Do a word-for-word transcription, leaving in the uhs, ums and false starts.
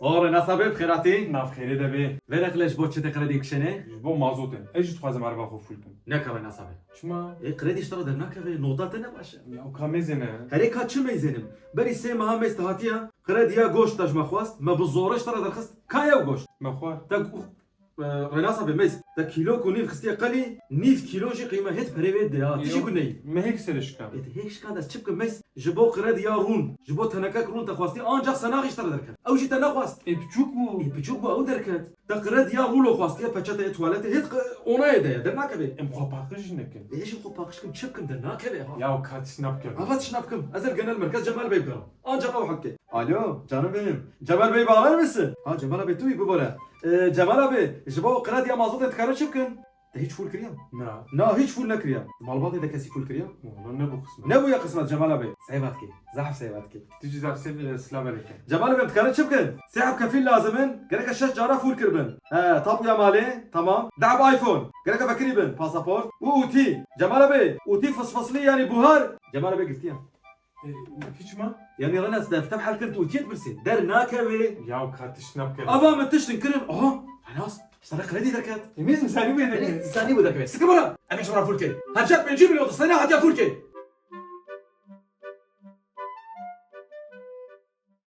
O Renas abi, bi xêr hatî. Nav xêrê de bê. Vêreq le ji bo çi te kredî kişêne? Ji bo mazotê. Ez jî dixwazim ereba xwe fûl kim. Neke Renas abi. Çima? Ê, kredî ji te re dernakeve, nota te ne baş e. Ya ka mêzêne. Herê ka çi mêzênim? Berî sê meha mêz te hatiye, krediya goşt te ji me xwest, me bi zorê ji te re derxist. Ka ew goşt? Me xwar. Te Renas abi mêz, te kîlok û nîv xistiye qelî, nîv kîlo jî qîme hêt perê wê de ya. Ti jî guneyî. Me hêk serê şikand. Ê, te hêk şikand, ez çi bikim mêz? Ji bo krediya rûn, ji bo tenekek rûn te xwestiye, ancaq senagî ji te re derket. Ew jî te nexwest. Ê, piçûk bû. Ê, piçûk bû, ew derket. Te krediya rûlo xwestiye, peçeteyê tuwaletê, hêt qi-, onayê de ye, dernakeve. Em xwe paqij jî nekin. Ê, ez jî xwe paqij kim, çi bikim, dernakeve ha. Ya ka tiştna bikim. Ava tiştna bikim, ez ê li genel merkez Cemal Bey bigerim. Ancak ew heke. Alo, canım benim. Cemal Bey bağlar mısın? Ha, Cemal abi, tu bibore. Ee, Cemal abi, ji bo krediya mazotê dikarin çi bikin? Te hiç fûl kiriya? Na. Na, hiç fûl nekiriya. Malbatê de kesî fûl kiriya? Wala nebû qismet. Nebûye qismet Cemal abi. Seyvatke. Zehf seyvatke. Tu jî zehf sê silavê leke. Cemal abi, em dikarin çi bikin? Sê heb kefîl lazim in. Gereke şeş cara fûl kiribin. He, tapuya malê, tamam. Deh heb iPhone. Gereke vekirî bin, pasaport. Û ûtî. Cemal abi, ûtî fısfıslı yani buhar. Cemal abi girtiya. Hiç ma? Yani Renas, defter helkin tu ûtiyê dipirsî. Der nakevê. Ya ka tişt nebke. Ava min tiştin kirin. Aha, Renas. Sana kredi derket. Emiz insanî bê derket. Sanî bû derket. Sıkı bana. Ev ji bana fûl kir. Her çar pêncî milyon sana hatiya fûl kir.